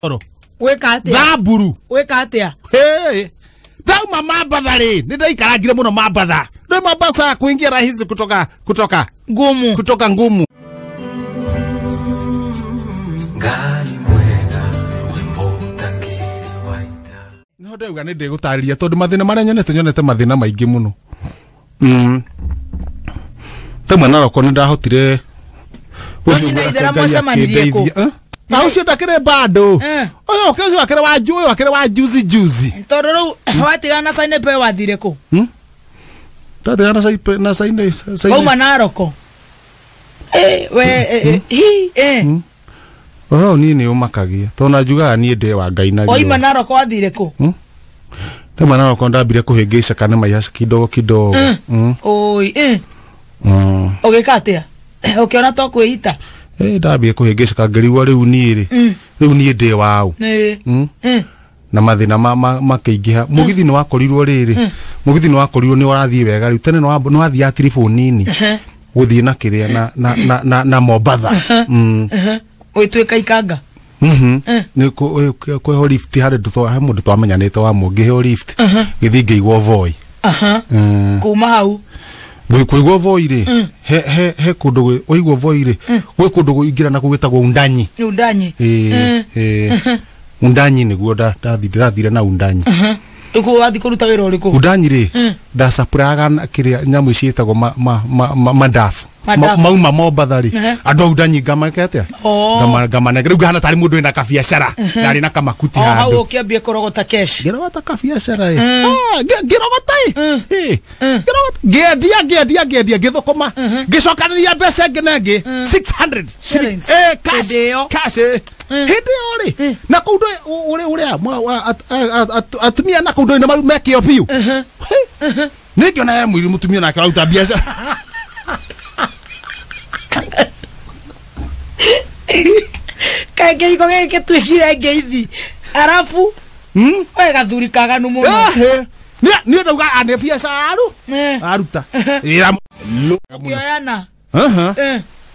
Oro. Wĩka atĩa? Thamburu. Wĩka atĩa? Hey. Ndauma Mambatha rĩ, nĩ ndaikarangire mũno Mambatha. Nĩ Mombasa kuingia rahisi kutoka Ngumu. Kutoka ngumu. Ngai mwega wimbo tangiri waita. Nĩho ndauga nĩ ndĩgũtarĩria tondũ mathĩna marĩa nyonete mathĩna maingĩ mũno. Tauma Naroko nĩ ndahotire Ithera mwacemanirie kũ? Na ũcio ndakĩrĩ bado. Ũyũ ũcio akĩrĩ wa ũyũ akĩrĩ wa juzi juzi. Tondũ rĩu watigana na Sainepe wathire kũ? Ndatigana na Sainepe na Saine. Wauma Naroko. We hi Ũhoro niĩ nĩ ũmakagia tondũ na njugaga niĩ ndĩ wa Ngai na Waima Naroko wathire kũ? Ndauma Naroko ndambire kũhĩngĩca kana maica kidogo kidogo. Oi Ũgĩka atĩa? Ũkĩona to kwĩita? Ndambire kũhĩngĩcĩka ngĩrigwo rĩu niĩ rĩ. Rĩu niĩ ndĩ waũ. Na mathĩna makĩingĩha. Mũgithi nĩ wakorirwo rĩrĩ. Mũgithi nĩ wakorirwo nĩ ũrathiĩ wega rĩu tene nĩ wathiaga tiribũ nini. Gũthiĩ na kĩrĩa na Mombatha. Ũgĩtuĩka ikanga? Nĩ kwĩho lift harĩ he mũndũ twamenyanĩte wa ngĩheo lift. Ngĩthiĩ ngĩigwo Voi. Kuma hau? Kũigwo Voi rĩ, he kũndũ ũigwo Voi rĩ, gwĩ kũndũ kũingĩra na gwĩtagwo Undanyi. Undanyi. Undanyi nĩguo ndathire na Undanyi. Ũguo wathiĩ kũruta wĩra ũrĩkũ? Undanyi rĩ, ndacapũraga kĩrĩa nyamũ ici ciĩtagwo mandabu. Mauma Mombatha rĩ, andũ a Undanyi ngamake atĩa? Ngamanengera. Rĩu ngahana tarĩ mũndũ wĩna kabiacara, ndarĩ na kamakuti handũ. Hau ũkĩambia kũrogota cash. Ngĩrogota kabiacara ĩ. Ngĩrogota ĩ. Ngĩrogota. Ngĩendia ngĩthũkũma. Ngĩcokanĩria mbeca ĩngĩ na ĩngĩ 600 shillings. Cash. Cash. Hĩndĩ ĩyo rĩ, na kũu ũrĩa atumia na kũu ndũĩ nĩ mekĩo biũ. Nĩ ngĩona he mũirũ mũtumia nake ũraruta biacara. Kaĩ kĩhiko gĩkĩ gĩtuĩkire ngeithi. Arabu we gathuri kaganu mũno. Niĩ ndauga nĩ biacara aruta. Ũkĩoyana?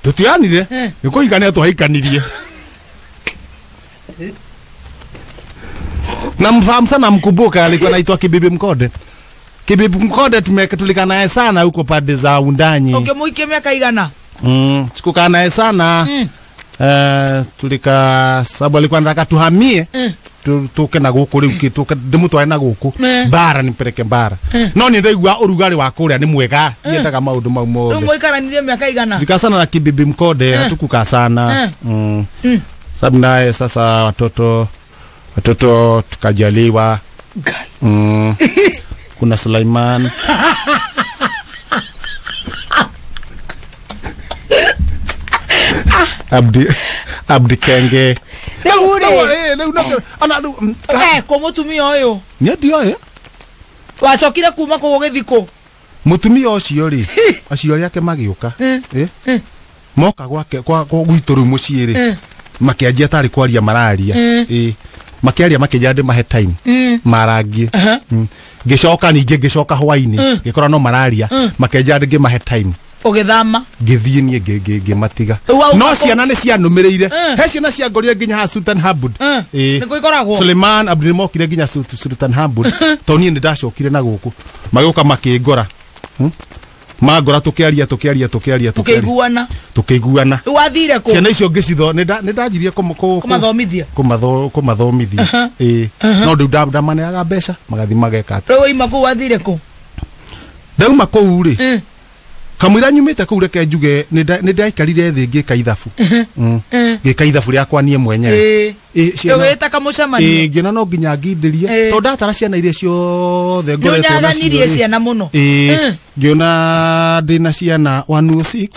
Tũtioyanire, nĩ kũhikania twahikanirie. Na mfahamu sana, mkumbuka alikuwa anaitwa Kibibi Mkode. Kibibi Mkode tulikaa naye sana huko pande za Undanyi. Ũkĩmũhikia miaka igana? Sikukaa naye sana. Tulikaa sababu alikuwa anataka tuhamie. Tuke na gũkũ rĩu tuke ndĩmũtware na gũkũ bara nimpeleke bara. No nĩ ndaigua ũrugarĩ wa kũrĩa nĩ mwega, nyendaga maũndũ mau mothe. Rĩu mũikaranirie miaka igana? Tulikaa sana na Kibibi Mkode, hatukukaa sana. Sababu naye sasa watoto tukajaliwa. Kuna Sulaiman. Abdi Kenge. Ko mũtumia ũyũ? Nĩ ndioĩ. Wacokire kuma kũ ũgĩthiĩ kũ? Mũtumia ũcio rĩ, aciari ake magĩũka. Moka gwake kwa gwitũ rĩu mũciĩ rĩ, makĩanjia tarĩ kwaria mararia. Makĩaria makĩnjĩra ndĩmahe time marangie. Ngĩcoka ningĩ ngĩcoka hwainĩ ngĩkora no mararia, makĩnjĩra ngĩmahe time. Ũgĩthama? Ngĩthiĩ niĩ ngĩmatiga. No ciana nĩ cianũmĩrĩire. He ciana ciangorire nginya haha Sultan Hamud. Nĩkuo ikoragwo? Suleiman Abdul mokire nginya Sultan Hamud. Tondũ niĩ nĩ ndacokire na gũkũ. Magĩũka makĩngora. Mangora tũkĩaria. Tũkĩiguana. Tũkĩiguana. Rĩu wathire kũ? Ciana icio ngĩcitho nĩ ndanjirie kũmathomithia. Kũmathomithia. No rĩu ndamaneaga mbeca magathiĩ mageka atĩa. Rĩu waima kũu wathire kũ? Ndauma kũu rĩ, kamũira nyumĩte kũu reke njuge nĩ ndaikarire thĩ ngĩka ithabu. Ngĩka ithabu rĩakwa niĩ mwenyewe. Ũgĩĩta kamũcemanio? Ngĩona no nginya ngindĩrie tondũ ndatara ciana iria ciothe ngoretwo nacio. Nĩũnyaganirie ciana mũno. Ngĩona ndĩna ciana 106.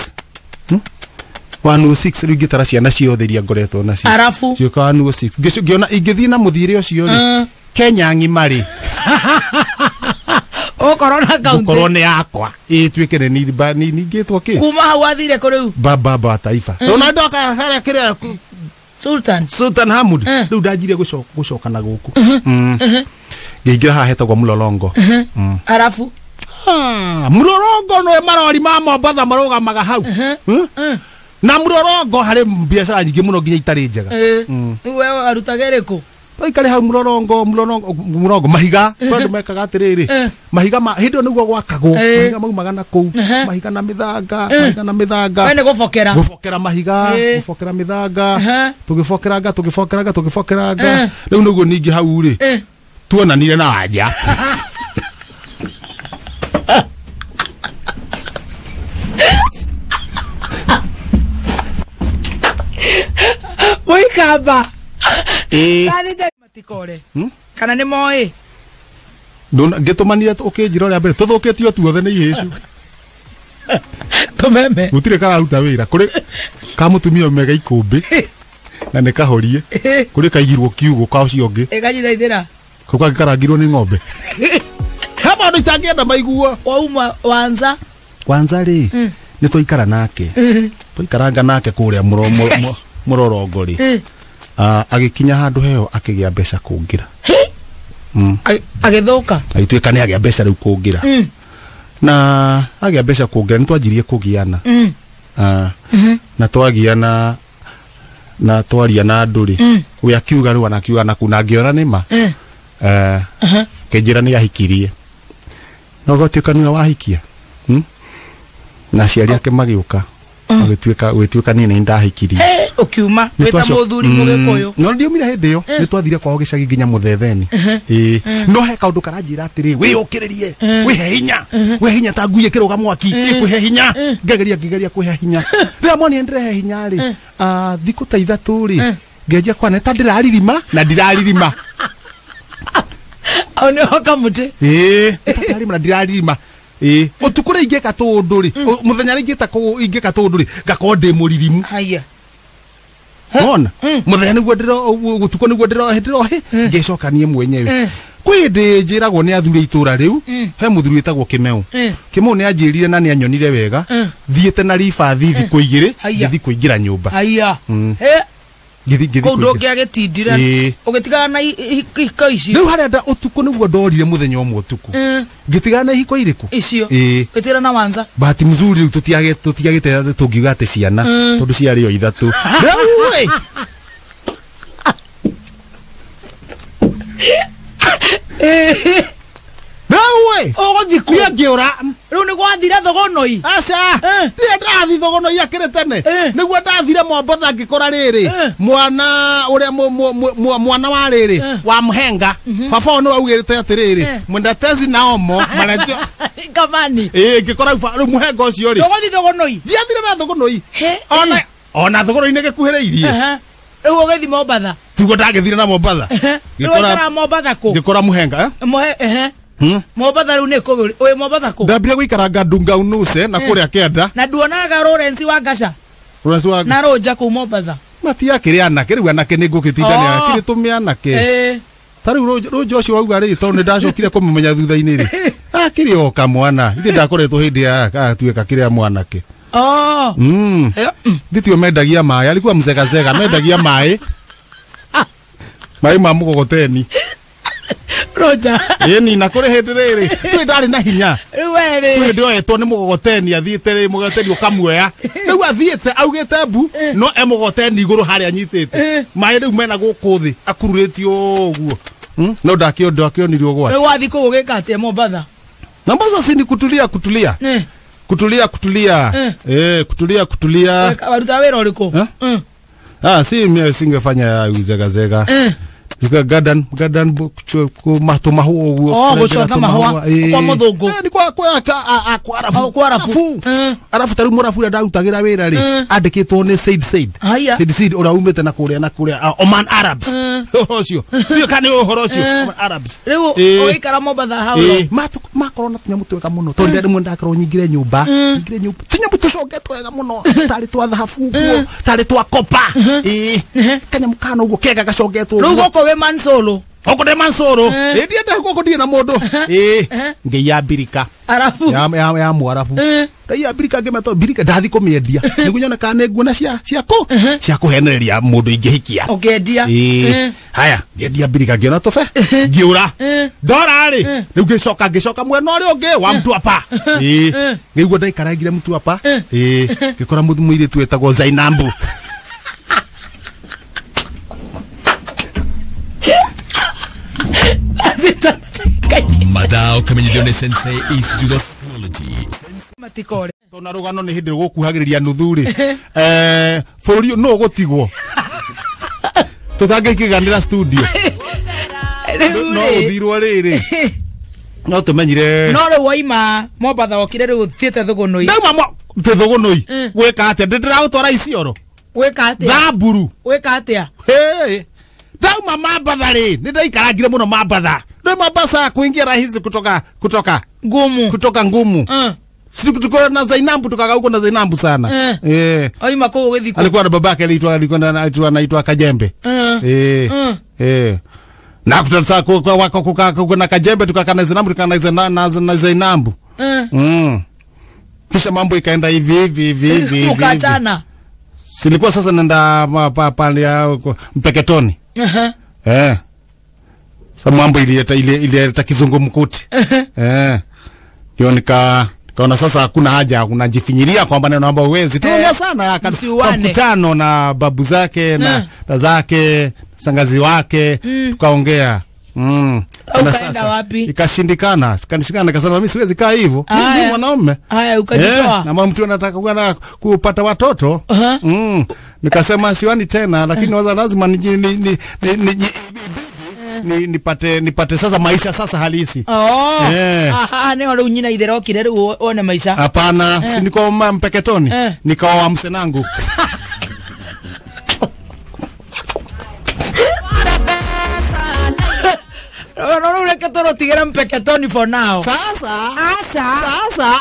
106 rĩu ngĩtara ciana ciothe iria ngoretwo nacio. Arabu? Ciũka 106. Ngĩona ingĩthiĩ na mũthiĩre ũcio rĩ, Kenya ng'ima rĩ. Ũkorwo na kaunti. Ũkorwo nĩ yakwa. Ĩtuĩke nĩ ningĩtwo kĩ? Kuma hau wathire kũ rĩu? Baba wa taifa. Ona ndoka harĩa kĩrĩa Sultan Hamud. Rĩu ndanjirie gũcoka na gũkũ. Ngĩingĩra haha hetagwo Mlolongo. Arabu? Mlolongo nĩ marori ma Mombatha marũgamaga hau. Na murorongo harĩ biacara nyingĩ mũno nginya itarĩ njega. We arutaga ĩrĩkũ? Twaikare hau murorongo murorongo murorongo mahiga tondũ mekaga atĩrĩrĩ mahiga ma hĩndĩ ĩyo nĩguo gwakagwo mahiga maumaga na kũu mahiga na mĩthanga mahiga na mĩthanga we nĩ gũbokera gũbokera mahiga gũbokera mĩthanga tũgĩbokeranga tũgĩbokeranga tũgĩbokeranga rĩu nĩguo ningĩ hau rĩ tuonanire na anja Mũikamba matikore kana nĩ moĩ ngĩtũmanire ũkĩnjĩra ũrĩa mbere tũthũkĩtio tuothe nĩ ihĩcu tũmeme gũtirĩ kararuta wĩra kũrĩ ka mũtumia mega ikũmbĩ na nĩ kahorie kũrĩ kaigirwo kiugũ ka ũcio ũngĩ ĩkanyithaithĩra kau kangĩ karangirwo nĩ ng'ombe he maũndũ itangĩenda maiguo wauma wanza wanza rĩ nĩ twaikara nake twaikaranga nake kũrĩa mũrorongo rĩ agĩkinya handũ heo akĩgĩa mbeca kũngĩra agĩthũka agĩtuĩka nĩ agĩa mbeca rĩu kũngĩra na agĩa mbeca kũngĩra nĩ twanjirie kũgiana na twagiana na twaria na andũ rĩ we akiuga rĩu anakiuga na kuna ngĩona nĩ ma kĩnjĩra nĩ ahikirie no gũtuĩka nĩwe wahikia na aciari ake magĩũka agĩtuĩka gwĩtuĩka niĩ nĩ ndahikirie ũkiuma wĩta mũthuri mũgĩkũyũ no ndiumire hĩndĩ ĩyo nĩ twathire kwao gĩcagi nginya mũthetheni ĩĩ no he kaũndũ karanjĩra atĩrĩ wĩyũkĩrĩrie wĩhe hinya wĩhe hinya ta ngui ĩkĩrũga mwaki ĩkwĩhe hinya ngegeria ngĩgeria kwĩhe hinya rĩrĩa monire ndĩrehe hinya rĩ thikũ ta ithatũ rĩ ngĩanjia kwana ta ndĩraririma na ndiraririma au nĩho kamũtĩ ĩĩ ta ndĩraririma na ndiraririma ũtukũ rĩ ingĩka tũũndũ rĩ mũthenya rĩ ingĩka tũũndũ rĩ ngakorwo ndĩ mũririmu haya wona mũthenya nĩguo ũtukũ nĩguo ndĩrohĩ ngĩcoka niĩ mwenyewe kwĩ hĩndĩ njĩragwo nĩ athuri a itũra rĩu he mũthuri wĩtagwo Kĩmeu Kĩmeu nĩ anjĩrire na nĩ anyonire wega thiĩte na ribathi thikũ igĩrĩ ngĩthiĩ kũingĩra nyũmba haya kũu ndũngĩagĩtindire ũgĩtigana na ihiko icio rĩu harĩa ũtukũ nĩguo ndorire mũthenya ũmwe ũtukũ ngĩtigana na ihiko irĩkũ icio ũgĩtigana na wanza bahati mzuri rĩu tũtiagĩte tũngiuga atĩ ciana tondũ ciarĩ o ithatũ rĩu ĩ ũgũthiĩ kũ niĩ ngĩũra rĩu nĩ gwathira thogonoi aca ndirĩ ndathi thogonoi akĩrĩ tene nĩguo ndathire Mombatha ngĩkora rĩrĩ mwana ũrĩa mwana wa rĩrĩ wa mũhenga baba ũyũ nĩwe augĩte atĩrĩrĩ mwendatezi na omo marejo kamani ĩĩ ngĩkora rĩu mũhenga ũcio rĩ ndũgũthiĩ thogonoi ndiathire na thogonoi ona thogonoi nĩ gĩkuhĩrĩirie rĩu ũgĩthiĩ Mombatha tiguo ndagĩthire na Mombatha ngĩkora Mombatha kũ ngĩkora mũhenga Mombatha rĩu nĩ kũ wĩ Mombatha kũ ndambire gũikaranga Ndungaunuse na kũrĩa kĩanda na nduonaga Lawrence wa Ngaca Lawrence wa na Rũnja kũu Mombatha matiakĩrĩ anake rĩu anake nĩ ngũgĩtindania akĩrĩ tũmĩ anake ta rĩu Rũnja ũcio wauga rĩ tondũ nĩ ndacokire kũmũmenya thutha-inĩ rĩ akĩrĩ o kamwana ithe ndakoretwo hĩndĩ ya atuĩka kĩrĩa mwanake nditio mendagia maĩ alikuwa mzegazega mendagia maĩ maĩ ma mũgogoteni Roja ĩni na kũrĩ hĩndĩ rĩrĩ twĩ ndarĩ na hinya rĩu we rĩ kwĩ hĩndĩ oetwo nĩ mũgogoteni athiĩte rĩ mũgogoteni ũkamuoya rĩu athiĩte augĩte mbu no e mũgogoteni igũrũ harĩa anyitĩte maĩ rĩu mena gũkũ thĩ akururĩtio ũguo no ndakĩonire ũgwati rĩu wathiĩ kũu ũgĩka atĩa Mombatha na Mombatha si ni kutulia kutulia kutulia kutulia kutulia kutulia waruta wĩra ũrĩkũ si mimi singefanya uzegazega Nika garden tũmahũa ũguo gũconga mahũa kwa mũthũngũ ni kwa kwa arabu kwa arabu arabu ta rĩu mũrabu ũrĩa ndarutagĩra wĩra rĩ andĩkĩtwo nĩ Said Said Said Said ũrĩa umĩte na kũrĩa na kũrĩa Oman Arabs ũhoro ũcio ndiũ kana nĩ ũhoro ũcio Oman Arabs rĩu ũgĩikara Mombatha how long makorwo na tũnyamũ twega mũno tondũ rĩmwe ndakorwo nyingĩre nyũmba tũnyamũ tũcongetwo wega mũno tarĩ twa thahabu ũguo tarĩ twa kopa kanyamũ kana ũguo kega gacongetwo rĩu gũkũ wĩ Mansolo Gũkũ ndĩ Mansoro. Ĩ ndiende gũkũ ndirĩ na mũndũ. Ĩ ngĩiya mbirika. Arabu. Ya mwarabu. Ndaiya mbirika ngĩmeta mbirika ndathi kũmĩendia. Nĩguo nyone kana nĩ nguona cia cia kũhenereria mũndũ ingĩhikia. Ũkĩendia. Ĩ haya ngĩendia mbirika ngĩona tũbe ngĩũra. Ndora rĩ rĩu ngĩcoka mwena ũrĩa ũngĩ wa Mtwapa. Ĩ ngĩigua ndaikarangire Mtwapa. Ĩ ngĩkora mũirĩtu wetagwo Zainambu. Mathaa ũkamenyithio nĩ Sensei Institute of Technology. Matikore. Tona rũgano nĩ hĩndĩ rũgũkuhagĩrĩria nuthu rĩ. Bũrũri no ũgũtigwo. Tũtangĩkĩganĩra studio. No ũthirwo rĩrĩ. No tũmenyire. No rĩu waima Mombatha wokire rĩu ũthiĩte Thũgũnũi. Ndauma Thũgũnũi. Gwĩka atĩa? Ndĩragũtwara Isiolo. Gwĩka atĩa? Thamburu. Gwĩka atĩa? Ndauma Mambatha rĩ, nĩ ndaikarangire mũno Mambatha. Ndio Mombasa kuingia rahisi kutoka Ngumu. Kutoka Ngumu. Tuko na Zainambu tukakaa huko na Zainambu sana. Oima kuu githiku. Alikuwa na babake alikuwa anaitwa Kajembe. Na kutoka kwa wako na Kajembe tukakaa na Zainambu tukakaa na Zainambu. Kisha mambo ikaenda hivi hivi hivi hivi. Ukachana. Silikuwa sasa nenda pale ya Mpeketoni. Sasa mambo ileta kizungumkuti. Ndio nikaona sasa hakuna haja unajifinyilia kwamba neno ambao huwezi. Tunaongea sana mkutano na babu zake na zake, sangazi wake, tukaongea. Ukaenda wapi? Ikashindikana. Ikashindikana nikasema mimi siwezi kaa hivyo. Mimi mwanaume. Haya ukajitoa. Na mtu anataka kupata watoto. Nikasema siwani tena lakini waza lazima nipate sasa maisha sasa halisi. Aha, ne wale unyina itherokire riu one maisha. Hapana, si niko Mpeketoni. Nikaoa msenangu. No reke tũrũtigĩre Mpeketoni for now. Sasa. Sasa,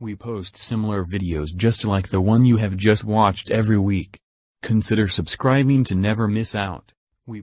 We post similar videos just like the one you have just watched every week. Consider subscribing to never miss out. We